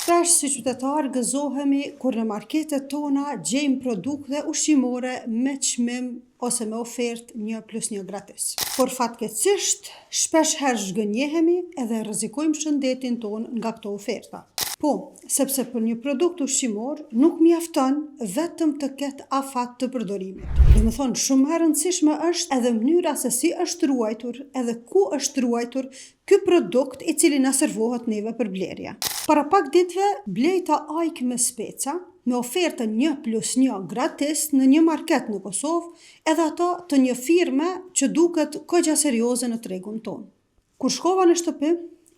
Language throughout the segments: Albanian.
Shpesh si qytetarë gëzohemi kur në marketet tona gjejmë produkte ushqimore me çmim ose me ofertë 1 plus 1 gratis. Por fatkeqësisht, shpesh herë zhgënjehemi edhe rrezikojmë shëndetin tonë nga këto oferta. Po, sepse për një produkt ushqimor nuk mjafton vetëm të ketë afat të përdorimit. Domethonë, shumë më e rëndësishme është edhe mënyra se si është ruajtur edhe ku është ruajtur ky produkt i cili na servohet neve për blerje. Para pak ditëve blejta ajkë me speca me ofertën 1 plus 1 gratis në një market në Kosovë, edhe ato të një firme që duket kogja serioze në tregun tonë. Kur shkova në shtëpi,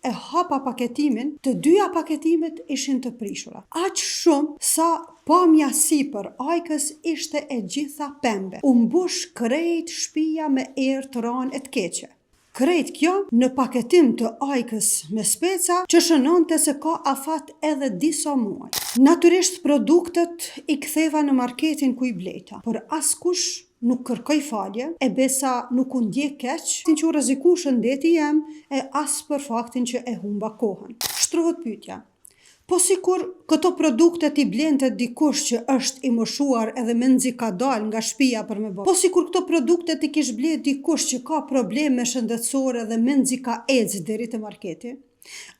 e hapa paketimin, të dyja paketimet ishin të prishura. Aq shumë sa pamja sipër ajkës ishte e gjitha pembe. U mbush krejt shtëpia me erë të ranë e të keqe. Krejt kjo në paketim të ajkës me speca që shënonte se ka afat edhe disa muaj. Natyrisht produktet i ktheva në marketin ku i blejta, por askush nuk kërkoi falje, e besa nuk u ndje keq, që u rreziku shëndeti jem e as për faktin që e humba kohën. Shtrohet pyetja: Po sikur këto produkte t'i blente dikush që është i moshuar edhe menzi ka dalë nga shtëpia për me bë. Po sikur këto produkte t'i kish ble dikush që ka probleme shëndetësore dhe menzi ka ecë deri te marketi?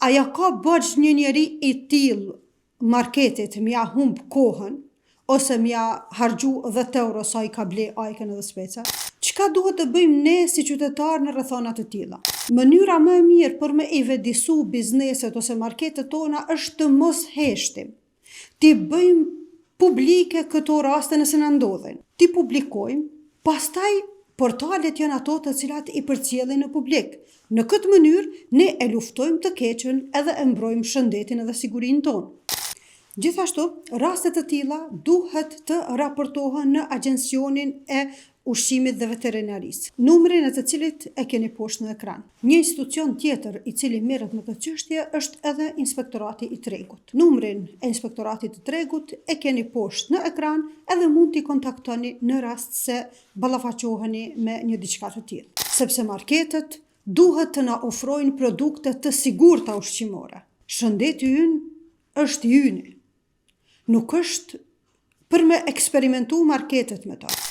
A ja ka borxh një njeri i tillë marketit m'ja humb kohën ose m'ja harxhu 10 euro sa i ka ble ajkën edhe speca? Çka duhet të bëjmë ne si qytetar në rrethana të tilla? Mënyra më e mirë për me i vedisu bizneset ose marketet tona është të mos heshtim. T'i bëjmë publike këto raste nëse na ndodhin. T'i publikojmë, pastaj portalet janë ato të cilat i përcjellin në publik. Në këtë mënyrë, ne e luftojmë të keqen edhe e mbrojmë shëndetin edhe sigurinë tonë. Gjithashtu, raste të tilla duhet të raportohen në Agjencionin e Ushqimit dhe Veterinarisë, numrin e të cilit e keni poshtë në ekran. Një institucion tjetër i cili merret me këtë çështje është edhe Inspektorati i Tregut. Numrin e Inspektoratit të Tregut e keni poshtë në ekran edhe mund t'i kontaktoni në rast se ballafaqoheni me një diçka të tillë. Sepse marketet duhet të na ofrojnë produkte të sigurta ushqimore. Shëndeti ynë është i yni. Nuk është për me eksperimentu marketet me to.